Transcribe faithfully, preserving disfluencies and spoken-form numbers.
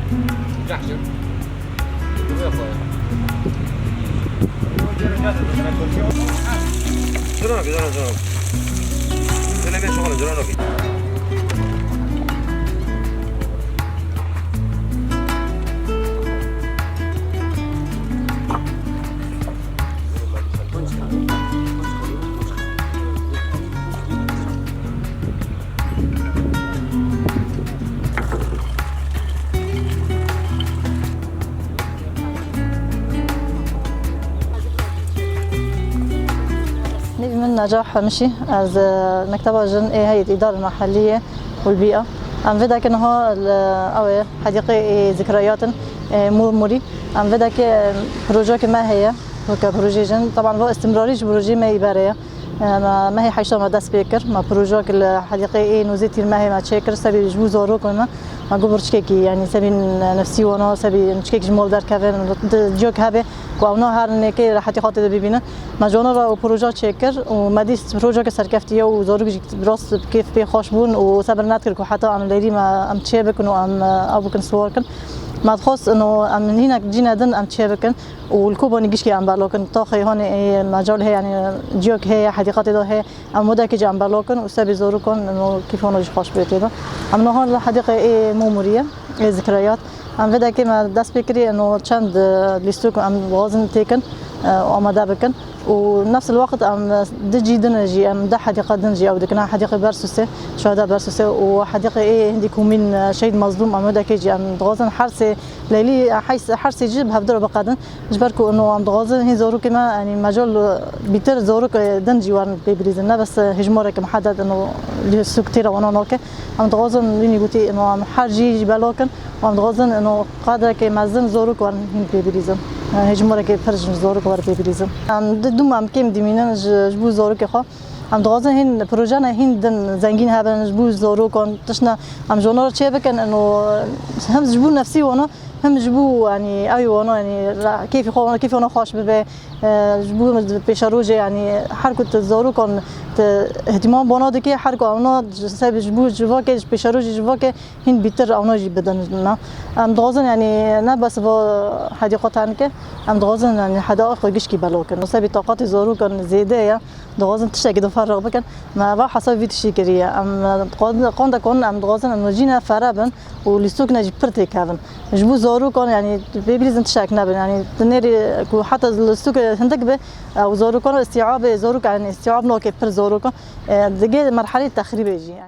Cana, cana, cana. Deneme şoxana, cana, cana. Navê min Neca Hemişî, ez, e, mekteba jin ê heyet îdar mehellî ye û l bî a. Em vê deke niha li, ew ê, hedîqê ê zikrayat in, ê Mûrmûrî. Em vê deke, e, projeyeke me heye, weke projeyê jin. Teban va îstimrarî ji projeyê me yî berê ye. Me, mehê heşta me dest pê kir. Me projeyek li hedîqê ê nozê tîr mehê me çêkir. Sebî ji bo zarokên me, me got birçikekî, yanî sebî nefsî wana, sebî çikek ji mal derkevin, di ciyok hebe ku ewna her nêkê rehetî xwe tê de bibînin. Me ji wana re û proje çêkir û me dîst projeyeke serkeftî ye û zarok jî rast bi kêf pê xweş bûn û sebir nedikir ku heta em leylî me em çê bikin û em, ew bikin, siwar kin. Me dixwest ino em hinek cîne din em çê bikin. Û li Kobanî gişkî em belav kin. Taxê hanê ê mecal heye, yanî ciyok heye, hedîqatê de heye. Em modekê jî em belav kin û sebî zarokan û kîfano jî xweş bê tê de. Em niha li hedîqê ê Momurî ye, ê Zikreyat. Em vê dekê me dest pê kirî, ino çend, e, lîstok em dixwazin têkin, e, amade bikin. Û nefs el weqt em, e, di cî din jî, em deh hedîqa din jî ew dikin. Hedîqê Bersûsê, Şuheda Bersûsê û hedîqê ê hindî komîn, e, Şehîd Mazlûm, em wê dekê jî em dixwazin her sê leylî, e, heys-, her sê jî bi hevdira biqedin. Ji ber ku ino em dixwazin hîn zarokê me, yanî mecal bîtir zarok, e, din jî werin pê bilîzin. Ne bes, e, hêjmareke mihedet ino lîstok tê re wana nake. Em dixwazin wînî gotî ino em her cî jî belav kin. Em dixwazin ino qadrekê mezin zarok werin hîn pê bilîzin. Hêjmarekê pir ji zarok werin pê bilîzin. Em di dûm em kêm dimînin ji, ji bo zarokê xwe. Em dixwazin hîn projeyane hîn din zengîn hebin ji bo zarokan, tiştine em ji wana re çê bikin, ino hem ji bo nefsî wana, hem ji bo, yanî, ew wana, yanî, ra-, kêfî xwe wana, kêfî wana xweş bibe. E, ji bo pêşerojê, yanî, her ku tu zarokan tu îhtîmam bona dikê, her ku ewna ji se-, ji bo civakê, ji pêşerojê civakê hîn bîtir ewna jî bidin me. Em dixwazin, yanî, ne bes va hedîqa tenike, em dixwazin, yanî, hedîqa xwe gişkî belav kin. Sebî taqatê zarokan zêde ye, dixwazin tiştekî difereq bikin. Me va hesab vî tiştî kiriye. Em, qand-, qandek wan em dixwazin em cîne fere bin û lîstokine jî pir têkevin. Ji bo zarokan, yanî, pê bilîzin tiştek nebin. Yanî, tu nêrî ku heta lîstok hindik be, ew zarokan îstîabê, zarok, yanî, îstîab nake pir zarokan. E, digê merhelê texrîbê jî.